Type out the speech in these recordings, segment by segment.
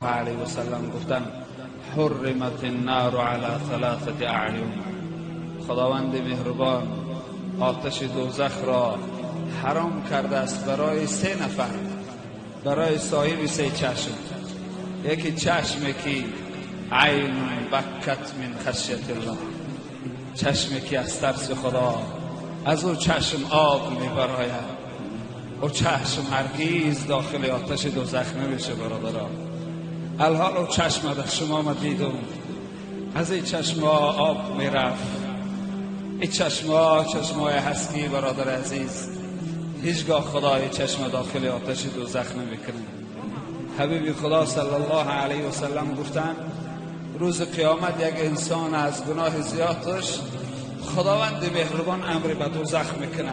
علیه و سلم گفتن حرمت النار علی ثلاثة اعین. خداوند مهربان آتش دوزخ را حرام کرده است برای سه نفر، برای صاحب سه چشم. یکی چشمی که عین بکت من خشیت الله، چشمی که از ترس خدا از او چشم آب میبراید، او چشم هرگیز داخل آتش دوزخ نمیشه برادران. الحال او چشم در شما ما دیدم، از این چشم آب میرفت. این چشم ها چشم های هستی برادر عزیز، هیچگاه خدای چشم داخل آتش دوزخ نمیکنه. حبیب خدا صلی الله علیه و سلم گفتن روز قیامت یک انسان از گناه زیادش خداوند مهربان امر به دوزخ میکنه،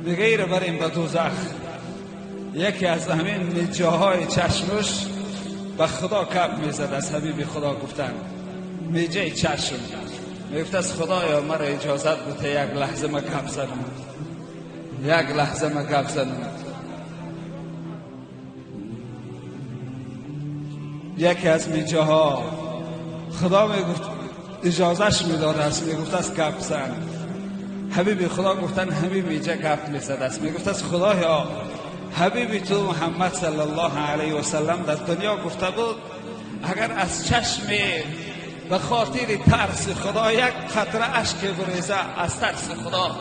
میگه ایره بریم به دوزخ. یکی از همین میجاهای چشمش به خدا کپ میزد. از حبیب خدا گفتن میجه چشم، میگفت از خدایا مرا اجازت بده یک لحظه ما گپ زنم، یک لحظه ما گپ زنم. یکی از میجاها خدا میگفت اجازهش میداد است، میگفت از گپ زن. حبیب خدا گفتن همین میجه گپ میزد است، میگفت از خدایا حبیب تو محمد صلی الله علیه و سلم در دنیا گفته بود اگر از چشم به خاطر ترس خدا یک قطره اشک بریزه از ترس خدا،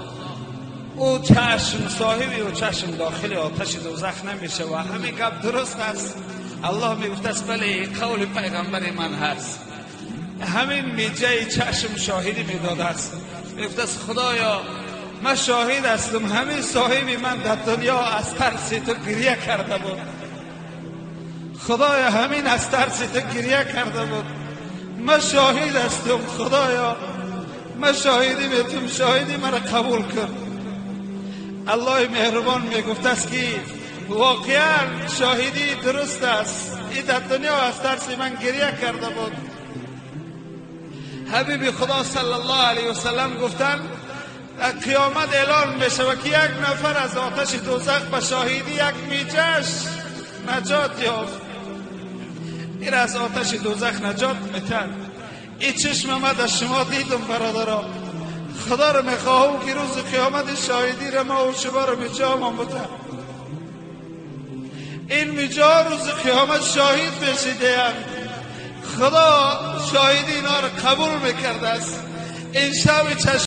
او چشم صاحبی و چشم داخل آتش دوزخ نمیشه. و همین گپ درست است. الله میگفت است بله قول پیغمبر من هست. همین میجه چشم شاهدی میداد است، میگفت است خدایا من شاهد هستم، همین صاحبی من در دنیا از ترس تو گریه کرده بود، خدایا همین از ترس تو گریه کرده بود، من شاهد هستم، خدایا من شاهدی میتم، شاهدی مرا قبول کن. الله مهربان میگفت است که واقعا شاهدی درست است، این در دنیا از ترس من گریه کرده بود. حبیب خدا صلی الله علیه و سلم گفتن قیامت اعلان میشه و که یک نفر از آتش دوزخ به شاهدی یک میجش نجات یافت، این از آتش دوزخ نجات میتن. این چشم ما در شما دیدم برادرها، خدا رو میخواهم که روز قیامت شاهدی را ما و شما رو میجا ما بودن. این میجا روز قیامت شاهد میشیده، خدا شاهدی اینا رو قبول میکرده است. این شب چشم